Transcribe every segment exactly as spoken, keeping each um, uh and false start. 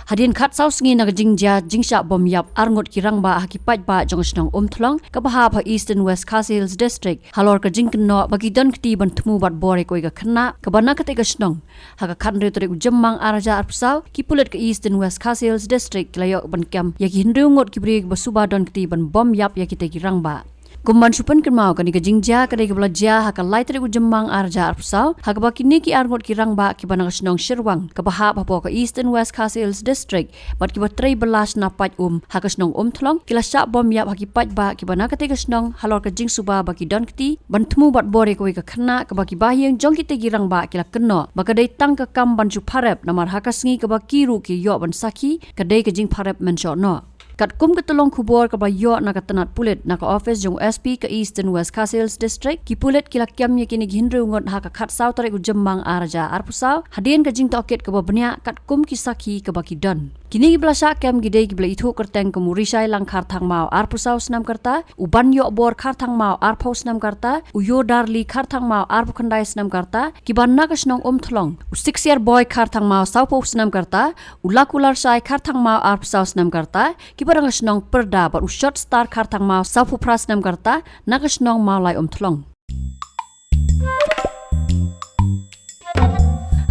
Hadien khatsaw sngi na ka jingjia jingshah bom ïap arngut ki rangbah ha ki paidbah jong ka shnong Umthlong kaba hap ha Eastern West Khasi Hills District halor ka jingkynnoh ba ki don kti ban thmu bad bor ïa kawei ka khynnah kaba na katei ka shnong. Ha ka khathynriew tarik u Jymmang ar hajar arphew saw, ki pulit ka Eastern West Khasi Hills District ki la ïoh ban kem ïa ki hynriew ngut ki briew kiba suba don kti ban bom ïap ïa kitei ki rangbah. Kum ban shu pynkynmaw, kane ka jingjia ka dei kaba la jia ha ka lai tarik u Jymmang ar hajar arphew saw, ha kaba kine ki arngut ki rangbah kiba na ka shnong Shirwang kaba hap hapoh ka Eastern West Khasi Hills District bad kiba trei bylla shna paid um ha ka shnong Umthlong ki la shah bom ïap ha ki paidbah kiba na katei ka shnong halor ka jingsuba ba ki don kti ban thmu bad bor ïa kawei ka khynnah kaba ki bahaïing jong kitei ki rangbah ki la kynnoh ba ka dei tang ka kam ban shu pharep namar ha ka sngi kaba ki ruh ki ïoh ban sakhi ka dei ka jingpharep mynshoh noh. Katkum ka tyllong khubor kaba la ïoh na ka tnat pulit na ka ophis jong u S P ka Eastern West Khasi Hills District, ki pulit ki la kem ïa kine ki hynriew ngut ha ka khatsaw tarik u Jymmang ar hajar arphew saw hadien ka jingtohkit kaba bniah katkum ki sakhi kaba ki don. Kine kiba la shah kem ki dei kiba la ithuh kyrteng kum u Rishailang Kharthangmaw arphew saw snem ka rta, u Banïohbor Kharthangmaw arphew snem ka rta, u Ïodarli Kharthangmaw arphew khyndai snem ka rta, kiba na ka shnong Umthlong, u Siksiar Boy Kharthangmaw sawphew snem ka rta, u Lakularshai Kharthangmaw arphew saw snem ka rta, kiba na ka shnong Pyrda bad u Shot Star Kharthangmaw sawphew phra snem ka rta na ka shnong Mawlai Umthlong.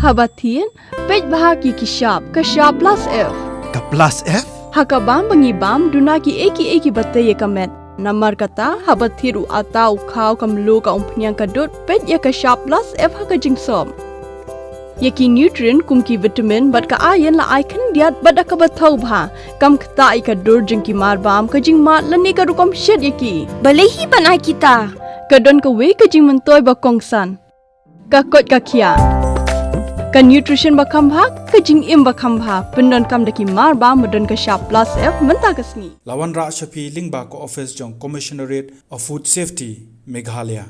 Haba thied, peit bha ki ki shap, ka shap plus F. Ka plus F? Ha ka bam ba ngi bam, duna ki ei ki ei kiba tei ïa ka met. Namar kata, haba thied u atta, u khaw, ka mluh, ka umphniang, ka dud, peit ïa ka shap plus F ha ka jingsop. Ïa ki nutrient kum ki vitamin bad ka iron la ai khyndiat bad da kaba thaw bha. Kam ktah ïa ka dur jong ki marbam, ka jingmad lane ka rukom shet ïa ki. Balei hi ban ai kita? Ka don kawei ka jingmyntoi ba kongsan. Ka koit ka khiah. Ka nutrition ba kham bha, ka jingim ba kham bha. Pyndonkam da ki marbam ba don ka shap plus F mynta ka sngi. La wanrah sha phi lyngba ka ophis jong Commissionerate of Food Safety, Meghalaya.